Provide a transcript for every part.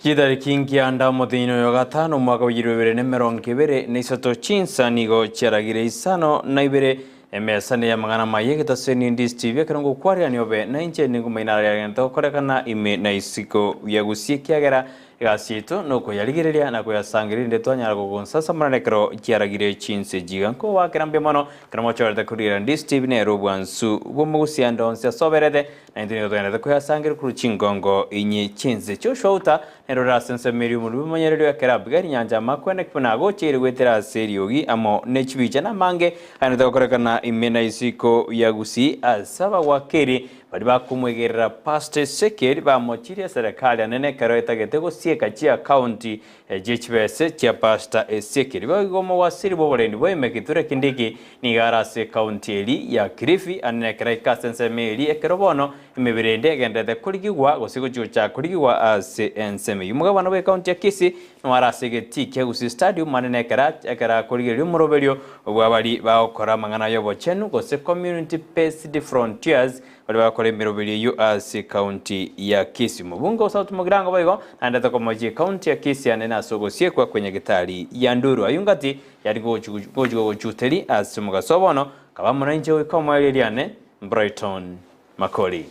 Chitariki nkianda omotienyi oyo gatano omwaka bwa 2023 chinsa nigo chiaragire isano na ibere emesa neye amang'ana amaya egetaseni Ndisi TV ekero ngokwarirania obe nainche ninkomaina aria agente gokorekana ime na isiko ya Gusii ekiagera Egasi yaito nokoyarigereria na koyasangereria rinde twanyara gogonsasamorana ekero chiaragire chinse echi. Iga nkobakera mbuya mono ekero mochorete korigereria Ndisi TV nere obwansu bw'omogusia ande onsi ase oberete, na intwe nigo togenderete koyasangereria korwa chingongo inye chi'ense. Joshua Uta nere ore ase ensemo eria omorwoti bw'omonyererio ekero Abigaili nyancha amakwene buna agocheire goetera ase eriogi amo ne chibicha na amange agenderete gokorekana ime na isiko ya Gusii ase abagwakeri Baria bakomwegerera Pastor Ezekiel bamochirie eserekari anene ekero etagete gosieka chiakaunti chie chibese chia Pastor Ezekiel. Boigo omowasiri bw'oborendi bwa ime Kithure Kindiki nigo are ase ekaunti eri ya Kilifi anene ekero aika ase ensemo eri ekero bono emebere ende egenderete korigigwa gose gochia gochaka korigigwa ase ensemo eyio. Omogabana bw'ekaunti ya Kisii nigo are ase egetii kia Gusii Stadium anene ekero ekero akorigereria omoroberio bwa baria bagokora amang'ana y'obochenu gose Community Based Frontiers baria bagokora emeroberio eyio ase ekaunti ya Kisii. Omobunge o South Mugirango boigo naendete komochia ekaunti ya Kisii anene ase ogosiekwa kwe nyagetari ya Nduru. Ayio ngati yari gochia gochuteri ase omogaso bono kaba amo nainche goika omoerio riane Brighton Makori.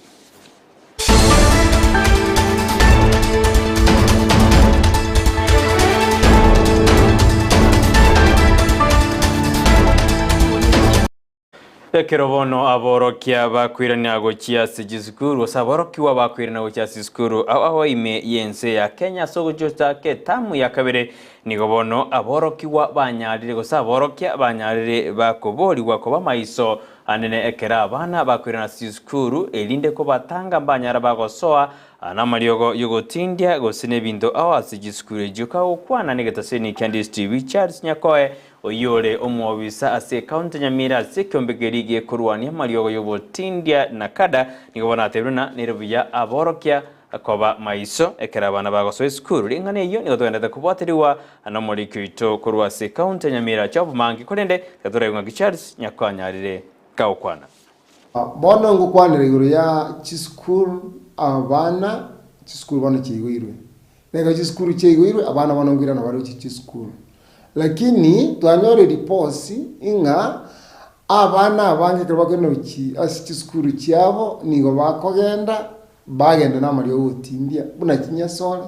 Ekero bono aborokia bakoirana gochia ase chisukuru, gose aborokigwa bakoirana gochia ase chisukuru ao ao ime y'ense ya Kenya ase ogochia etamu ya kabere, nigo bono aborokigwa banyarire gose aborokia banyarire bakoborigwa koba maiso Anene ekero abana bakoirana ase chisukuru, erinde kobatanga mbanyara bagosoa namariogo y'ogotindia gose nebinto ao ase chisukuru echio. Kagokwana negetaseni kia Ndisi TV, Charles Nyakoe, oyio ore omwobisa ase ekaunti ya Nyamira ase ekeombe keria gekorwania amariogo y'ogotindia na kada, nigo bono atebirie buna nere buya aborokia koba maiso ekero abana bagosoa esukuru. Ring'ana eyio nigo togenderete kobwaterigwa nomoriki oito korwa ase ekaunti ya Nyamira Job Mangi, korende tiga toraigwe ng'aki Charles Nyakoe anyarire gagokwana. Bono ngokwanera igoro ya chisukuru abana chisukuru bono chiaigoirwe. Na ekero chisukuru chiaigoirwe abana bono nkoirana bare gochia chisukuru. Lakini twanyora eriposi ng'a abana abange ekero bakoirana gochia ase chisukuru chiabo nigo bakogenda bagenda namariogo ogotindia buna chinyasore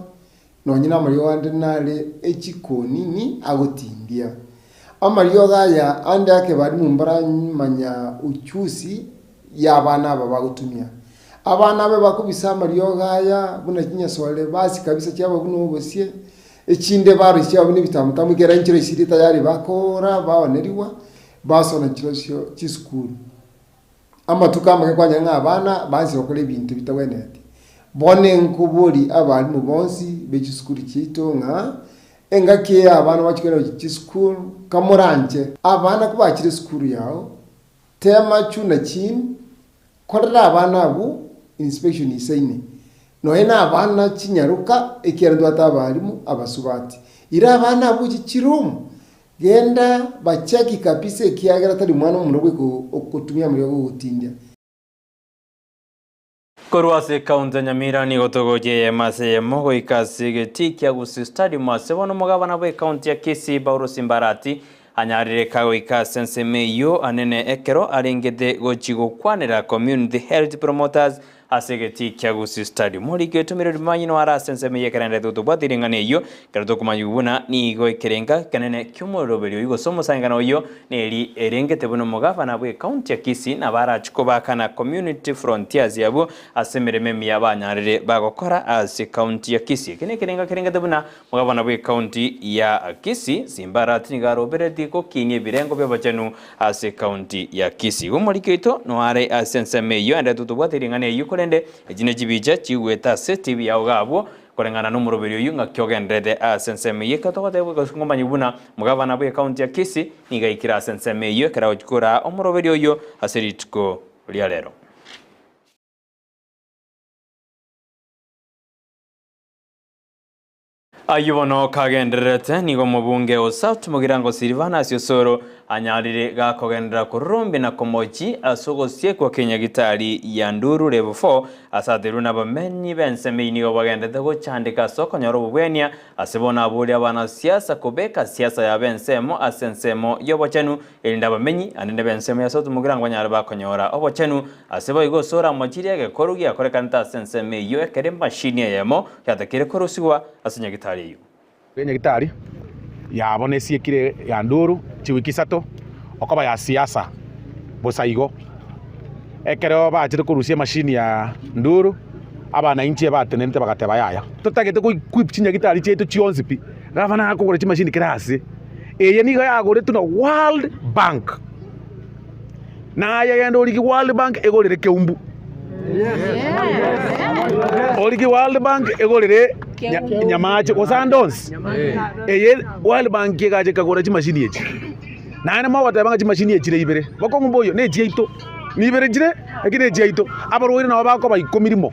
Nonye namariogo ande nare echikonini agotindia. Amariogo aya ande ake barimu mbaramanya uchusi y'abana aba bagotumia. Abana abe bakobisa amariogo aya buna chinyasore basi kabisa chiaba buna obosie, echinde baroisia chiaba buna ebitamutamu ekero enchera esiri tayari bakora baonerigwa basona chirosio chisukuru. Amatuko amake kwanyora ng'a abana bansi gokora ebinto bitagwenereti. Bono nkobori abalimu bonsi be chisukuru chiaito ng'a engaki eye abana bachia kogenda gochia chisukuru kamoranche abana kobachire esukuru yao tema chuna chini korera abana abwo inspection isaine nonya na abana chinyaroka ekiagera ntobwate abalimu abasubati. Ira abana abwo gochia chiroom Genda bachaki kabisa ekiagera tari mwana omomura bweka ogotumia amariogo gogotindia. Korwa ase ekaunti ya Nyamira nigo togochia eyemo ase eyemo goika ase egetii kia Gusii Stadium ase bono omogabana bw'ekaunti ya Kisii Paulus Mbarati anyarire kagoika ase ensemo eyio anene ekero arengete gochi gokwanera Community Health Promoters Ase egetii kia Gusii Stadium, morikio etumire rimanyi are ase ensemo eyio ekerenderete gotobwatia ring'ana eyio, ekero tokomanyigwa buna nigo ekerenga ekenene ki'omoroberi oyio gose omosang'ano oyio neri erengete buna omogavana bw'ecounty ya Kisii nabo arachie kobakana Community Frontiers abwo ase emeremo emiya banyarire bagokora ase ecounty ya Kisii. Eke nekerenga kerengete buna Omogabana bw'ecounty ya Kisii, Simba Arati nigo aroberetie gokinia ebirengo bi'obochenu ase ecounty ya Kisii. Igo omoriki oito noare ase ensemo eyio aende totobwate ring'ana eyio korende echi ne chibicha chigwete ase TV yao iga abwo koreng'ana nomoroberi oyio ng'aki ogenderete ase ensemo eyio ekero togotebwa gose ngomanyigwa buna omogabana bw'ecounty ya Kisii nigo aikire ase ensemo eyio ekero agochia koraa omoroberi oyio ase rituko ria rero. Ayio bono kagendererete, nigo omobunge o South Mugirango Silvanus Osoro anyarire gakogenderera kororombia na komochi ase ogosiekwa kenyagitari ya Nduru Level 4 ase aterwe nabamenyi b'ensemo eyio nigo bagendete gochandeka ase okonyora obobwenia ase bono aboria abanasiasa kobeka siasa yabo ensemo ase ensemo y'obochenu erinde abamenyi anene b'ensemo ya South Mugirango banyare bakonyora obochenu ase boigo ase oramochirie egekoru giakorekanete ase ensemo eyio ekero emashini eyemo yatakeire korusigwa ase nyagitari eyio. Enyagitari yabo nesiekire ya nduru chiwiki isato, okoba ya siasa bosa igo. Ekero bachete korusia emashini ya nduru, abanainchi ebatenenete bagateba yaya, totagete go equip chinyagitari chiaito chionsi pi, gavana akogora chimashini kera ase. Eye nigo yagoretwe na World Bank. Naye genda origie World Bank egorere Keumbu. Origie World Bank egorere Nyamache gose ande onsi. Eye World Bank egacha ekagora chimashini echi. Naende mogoteba ng'a chimashini echi chire ibere, bokong'u mboiyo ne echiaito. Nibere chire lakini echiaito. Abarwaire nabo bakoba ikomi rimo.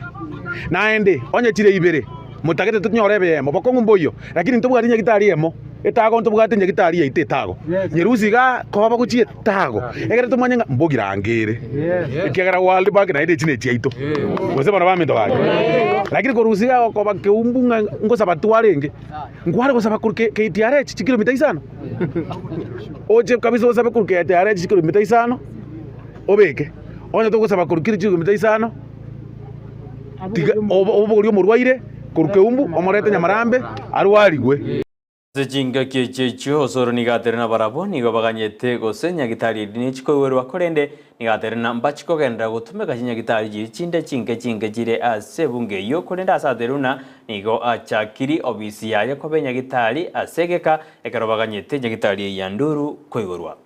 Naende onye chire ibere. Motagete tonyore ebeemo, bokong'u mboiyo, lakini ntobwati nyagitari emo etago, ntobwate nyagitari yaito etago. Nyerusia igaa koba gochia etago, egere tomanye ng'a mbogirango ere, ekiagera World Bank naende echi nechiaito, gose bono baminto gaki. Lakini korusia igaa gokoba keumbu ng'a ngosaba twarenge, nkware gosaba korwa KTRH chikilomita isano, oche kabisa osabe korwa KTRH chikilomita isano, obeke, onye togosaba korwa kiri chikilomita isano. Tiga obogorie omorwaire korwa keumbu, omorete nyamarambe, arwarigwe. Ase chingaki echio echio Osoro nigo aterire na barabwo nigo baganyete gose nyagitari eria nechikoigwerwa korende nigo aterire na mbachi kogenderera gotumeka chinyagitari chiria chinde chinke chinke chire ase ebunge eyio korende ase aterire buna nigo achakiri obisi yaye koba enyagitari ase egeka ekero baganyete nyagitari eyio ya Nduru koigorwa.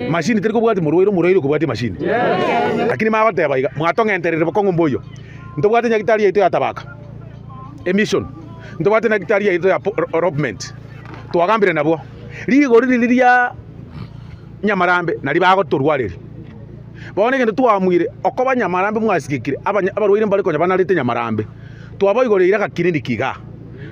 Machine teri kobwatia morwaire, omorwaire okobwatia emachine. Lakini magoteba iga, mwatong'enterire bokong'u mboiyo. Ntobwate nyagitari yaito ya Tabaka emission, ntobwate nyagitari yaito ya Ropment, twagambire nabwo. Rigori riria ria Nyamarambe nario bagotorwareria. Bono egento twaamuire, okoba Nyamarambe mwasigekire, abanya abarwaire mbare konya banarete Nyamarambe. Twabaigorire agakiriniki igaa,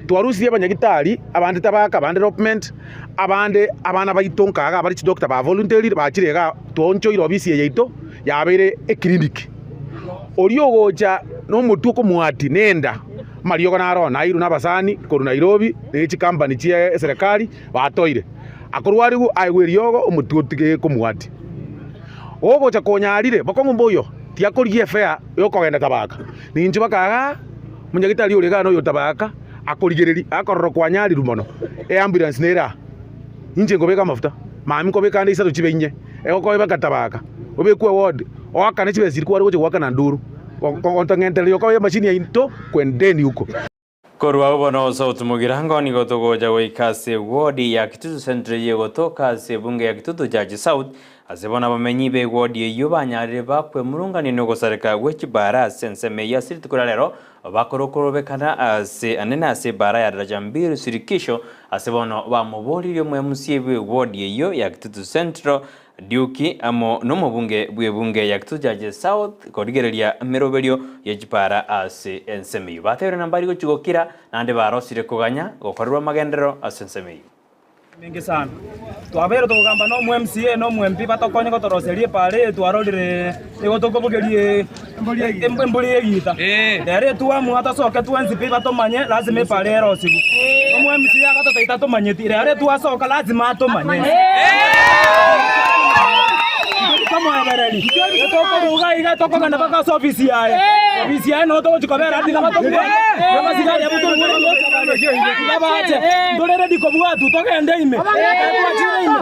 twarusirie abanyagitari, abande Tabaka, abande Ropment. Abande abana baito nkaga abare chidoctor ba voluntarily bachire igaa twaonchoire ofisi eye yaito yabeire eclinic. Oria ogocha na omotwe okomwati na enda amariogo naro oo nairwe na abasani korwa Nairobi ne chicompany chie eserekari batoire. Akorwariwu aegwe eriogo omotwe otige komwati. Ogocha konyarire bokong'u mboiyo tiakorigia efare yokogenda tabaka. Ninche bakagaa omonyagitari ore igaa noyo tabaka. Akorigereria, akorora kwanyarirwe mono, eambulance nere aa, inche nkobeka amafuta, mambia nkobeka ande isato chibe inye, egokoa tabaka, obekwe eward, oakane chibesa chiria kware gocha goakana nduru, gontong'entereria okoba emachine yaito kwendeni huko. Korwa agwo bono South Mugirango nigo togocha goika ase eward ya Kitutu Central eyio egotoka ase ebunge ya Kitutu Church South ase bono abamenyi b'eward eyio banyarire bakwemurungania nogosareka gwe chibara ase ensemo eyio ase rituko ria rero Bakorokorobekana aase anene ase ebaara ya Daraja Mbili Shirikisho, ase bono bamoboririe omoMCA bw'ewodi eyio ya Kitutu Central, Duke amo nomobunge bw'ebunge ya Kitutu Chache South korigereria emeroberio ye chipaara ase ensemo eyio. Batebirie na mbari gochia gokira naende barosire koganya gokorerwa amagenderero ase ensemo eyio. Mingi sana. Twabeire tokogamba na omo MCA na omo MP batokonye gotoroseria epaara eye twarorire nigo tokobogeria embori y'egiita. Rero etwamua tosoke twensi pi batomanye lazima epaara erosigwe. Omo MCA agatotebi tatomanyeti, rero etwasoka lazima atomanye. Tomoebereri, tokoruga iga tokogenda mpaka ase ofisi yaye, ofisi yaye noo togochi kobera tiga batobwate, abasigari abwo torure gocha bare, tiga bache, ntore ready kobwatwa togende ime, twachire ime,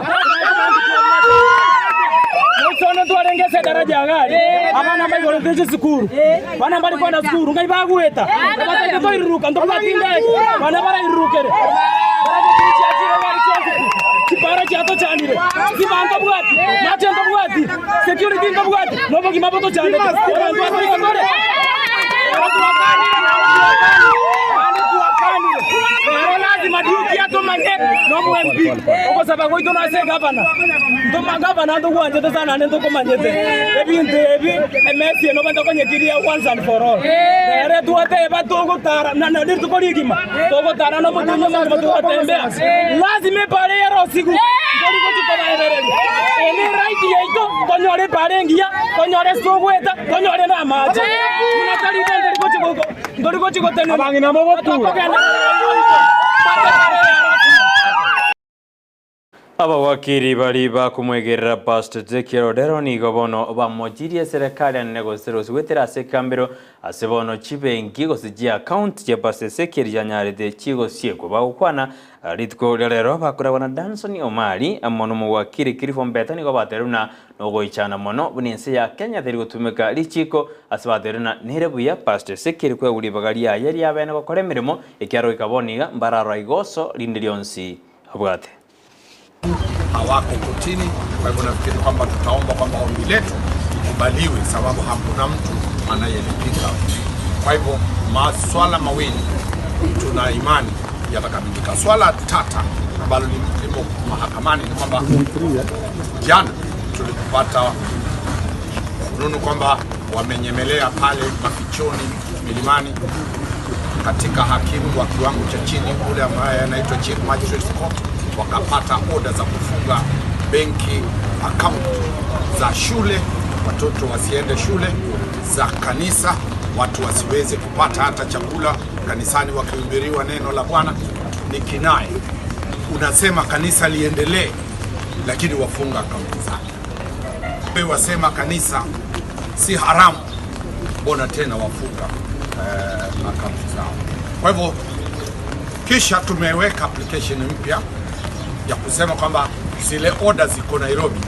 Moisone ntwarenge ase edaraja iga aria, abana mbaigorete chisukuru, abana mbari kogenda sukuru ngai bagoeta, bataete toiruruka ntobwati ndege, bana barairurukere, daraja chiria chiachire iga aria chionsi pi, chipara chiatochandire, stima ntobwati, mache ntobwati, security ntobwati, na obogima botochandete, abanto ase igo tore, ero twakanire naende twakanire, naende twakanire, rero lazima duty atomanye na omo MP, ogosaba gwaito nase egavana, ntoma gavana ntogwanchete sana naende ntokomanyete, ebinto ebi emesi eye noba ntokonyekiria once and for all. Rero twateba togotara na na rituko rigima, togotara na omotienyi omogima togotembea, lazima epara eye erosigu. Ntori gochia kobaebereria. Eye ne right yaito, tonyore epaara engiya, tonyore ase togoeta, tonyore na amache. Buna tari igo ntori gochia go ntori gochia gotenena. Abang'ina mogotura. Tokogenda oito mpaka ekero eyarosire. Abawakiri baria bakomwegerera Pastor Ezekiel Odero nigo bono bamochirie eserekari anene gose rosi goetera ase ekambero ase bono chibenki gose chiaccount chia Pastor Ezekiel chianyarete chigosiekwa. Bagokwana rituko ria rero bakoragwa na Danson Omari amo nomowakiri Cliff Ombeta nigo bateire buna nogoichana mono buna ense ya Kenya teri gotumeka richiko ase bateire buna nere buya Pastor Ezekiel kwegwa ribaga riaye riabene gokora emeremo ekiagera goika bono iga mbararora igoso rinde rionsi abwate. Hawako kotini. Kwa hivyo nafikiri kwamba tutaomba kwamba ombi letu likubaliwe, sababu hakuna mtu anayelipinga. Kwa hivyo maswala mawili tuna imani yatakamilika. Swala tata ambalo limo mahakamani ni kwamba jana tulipata fununu kwamba wamenyemelea pale mafichoni milimani katika hakimu wa kiwango cha chini ule ambaye anaitwa Chief Magistrates Court, wakapata oda za kufunga benki account za shule, watoto wasiende shule, za kanisa, watu wasiweze kupata hata chakula kanisani wakihubiriwa neno la Bwana. Ni kinai, unasema kanisa liendelee, lakini wafunga akaunti zake. Wewe wasema kanisa si haramu, mbona tena wafunga akaunti zao? Kwa hivyo kisha tumeweka application mpya ya kusema kwamba zile order ziko Nairobi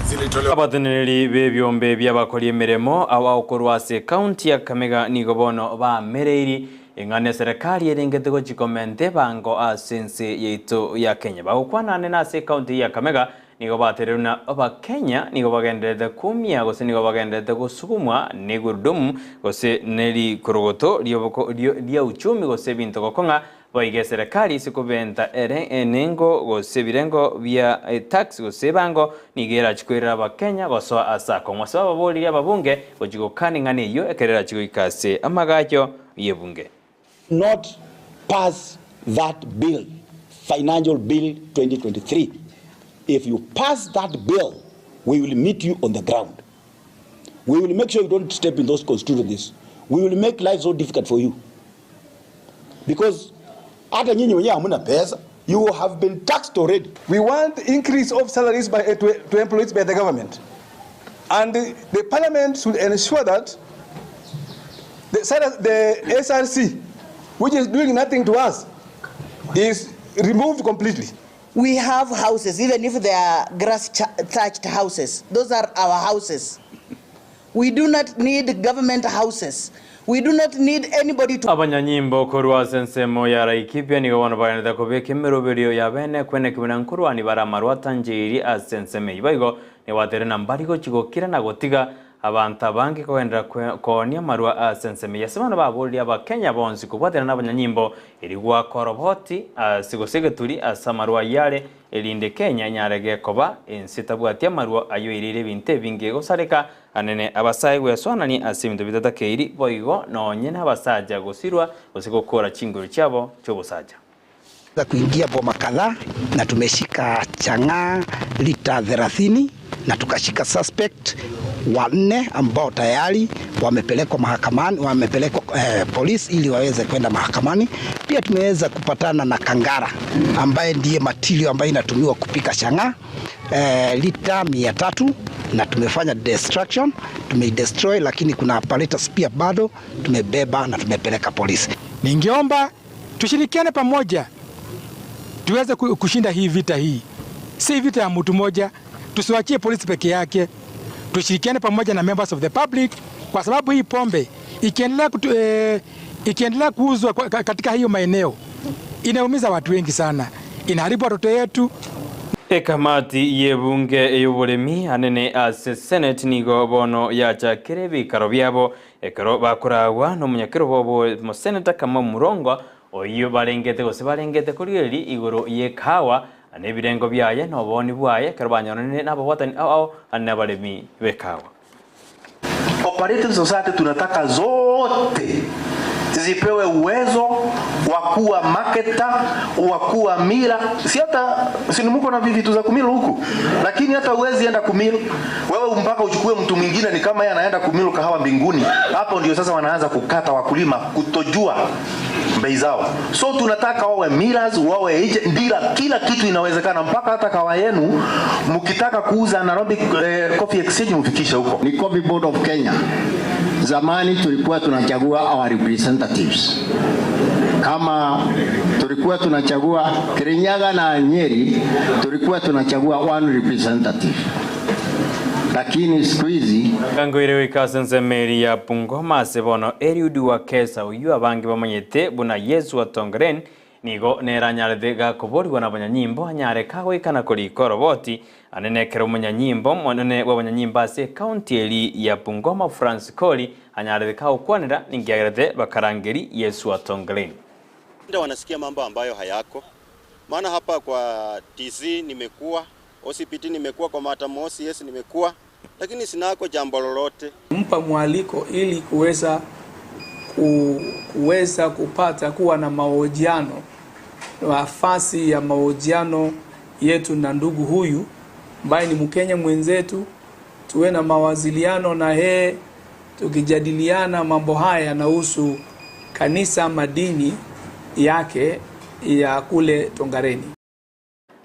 zilitolewa. Abateneneri b'ebiombe bi'abakori emeremo aba korwa ase ekaunti ya Kakamega nigo bono bamereiri ing'ana eserekari erengete gochia komenta ebango ase ense yaito ya Kenya. Bagokwana ande nase ekaunti ya Kakamega nigo bateire buna Abakenya nigo bagendererete koumia gose nigo bagendererete gosugumwa negurudumu gose nerikorogoto ria uchumi gose ebinto gokong'a Boigo eserekari ase kobenta ere enengo gose ebirengo bia etax gose ebango nigo erachie koirera abakenya gosoa ase akong'u. Ase bababoririe ababunge gochia gokana eng'ana eyio ekero erachie goika ase amagacho y'ebunge. Not pass that bill, financial bill 2023 if you pass that bill we will meet you on the ground we will make sure you don't step in those constituencies we will make life so difficult for you because hata nyinyi wenyewe hamuna pesa you have been taxed already. We want increase of salaries by, eh, to, to employees by the government. And the, the parliament should ensure that the, the SRC, which is doing nothing to us, is removed completely. We have houses, even if they are grass thatched houses. Those are our houses. We do not need government houses. We do not need anybody to. Abanyanyimbo korwa ase ensemo ya Laikipia nigo bono bagenderete kobeka emeroberio ya bene kweneki buna nkorwani bare amarwa atancheiri ase ensemo eyio. Boigo nigo na mbari gochia gokira na gotiga abanto abange kogenderera koonia amarwa ase ensemo eyio. Ase bono baboririe Abakenya bonsi kobwaterana nabanyanyimbo eri goaka oroboti ase gose egeturi ase amarwa ayio are erinde Kenya enyare gekoba ense etabwati amarwa ayio eirire ebinto ebinge gosareka Anene abasae gwesoanania ase ebinto bitatakeiri, boigo nonye nabasacha gosirwa gose gokora chinguru chiabo chi'obosacha. Za kuingia boma kadhaa na tumeshika chang'aa lita thelathini na tukashika suspect wanne ambao tayari wamepelekwa mahakamani, wamepelekwa eh, polisi ili waweze kwenda mahakamani. Pia tumeweza kupatana na Kangara ambaye ndiye material ambayo inatumiwa kupika chang'aa eh, lita 300 na tumefanya destruction, tumeidestroy, lakini kuna apparatus pia bado tumebeba na tumepeleka polisi. Ningeomba tushirikiane pamoja tuweze kushinda hii vita. Hii si vita ya mtu mmoja, tusiwachie polisi peke yake, tushirikiane pamoja na members of the public, kwa sababu hii pombe ikiendelea kutu, eh, ikiendelea kuuzwa katika hiyo maeneo inaumiza watu wengi sana, inaharibu watoto yetu. Ekamati y'ebunge ey'oboremi anene ase Senate nigo bono yachakire ebikaro biabo ekero bakoragwa nomonyakero bobo omoseneta Kamau Murongo oyio barengete gose barengete korigereria igoro y'ekahawa na ebirengo biaye na obooni bwaye ekero banyoranire nababwatani ao ao ane nabaremi b'ekahawa. Cooperative society tunataka zote Zipewe uwezo wa kuwa marketer, wa kuwa mila. Si hata si muko na vitu za kumill huku, lakini hata uwezi enda kumill wewe mpaka uchukue mtu mwingine, ni kama yeye anaenda kumill kahawa mbinguni. Hapo ndio sasa wanaanza kukata wakulima kutojua bei zao. So tunataka wawe millers, wawe agent, dealer, kila kitu inawezekana, mpaka hata kahawa yenu mkitaka kuuza Nairobi Coffee Exchange mfikishe huko. Ni Coffee Board of Kenya. Zamani tulikuwa tunachagua our representatives, kama tulikuwa tunachagua Kirinyaga na Nyeri, tulikuwa tunachagua one representative, lakini siku hizi Kangoire wikase nsemeri ya Bungoma ase bono Eliud Wekesa oyio abange bamanyete buna Yesu wa Tongaren nigo neranyarete gakoboriwa na abanyanyimbo anyare kagoikana korika oroboti anene ekero omonyanyimbo monene bwa abanyanyimbo ase ekaunti eri ya Bungoma Francis Koli anyarete kagokwanera ningiagerete bakarangeri Yesu wa Tongaren. Ndio wanasikia mambo ambayo hayako, maana hapa kwa TC nimekuwa, OCPT nimekuwa, kwa Matamu OCS nimekuwa, lakini sinako jambo lolote. Mpa mwaliko ili kuweza kupata kuwa na mahojiano, nafasi ya mahojiano yetu na ndugu huyu ambaye ni Mkenya mwenzetu, tuwe na mawasiliano na yeye tukijadiliana mambo haya yanahusu kanisa ama dini yake ya kule Tongareni.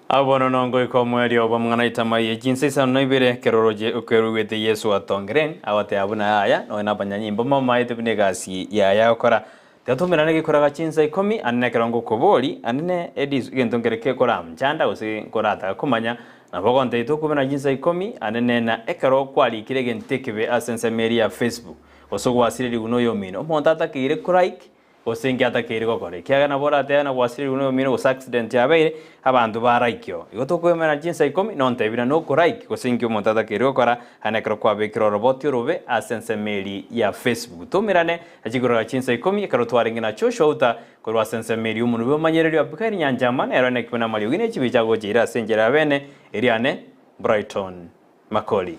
Abono nongo iko mweri obo mng'ana itamaye jinsi isano na ibere keroroje okeruwete Yesu wa Tongaren awate abuna aya no na banyanyimbo mamaete bune gasi yaya okora tatumirane gikoraga chinsa 10 anene kerongo kobori anene edis gento ngereke kora mchanda gose korata kumanya nabo gonte itukubena chinsa 10 anene na ekero kwarikire gente kebe ase ensemeri ya Facebook gose gwasireri guno yomino omonto atakeire korike gose ngiatakeire gokora ekiagera nabo oratebe na gwasireri guno yomino gose accident yabeire abanto baraikio igo tokoemera chinsa 10 nontebira nokoraiki gose nki omonto atakeire gokora ane ekero kwabekire oroboti orobe ase ensemeri ya Facebook tumirane echigoroga chinsa 10 ekero twarenge na Joshua Uta korwa ase ensemeri omonwe bwa omanyereri Abigail Nyanchama nero nekebe na mariogi na echibicha agocheire ase enchera ya bene eriane Brighton Makori.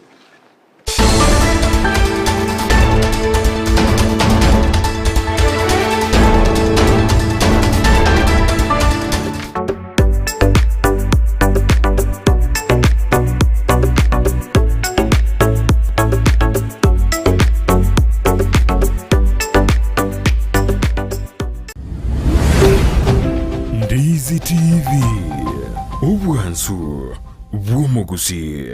Ndizi TV, obwansu bw'omogusii.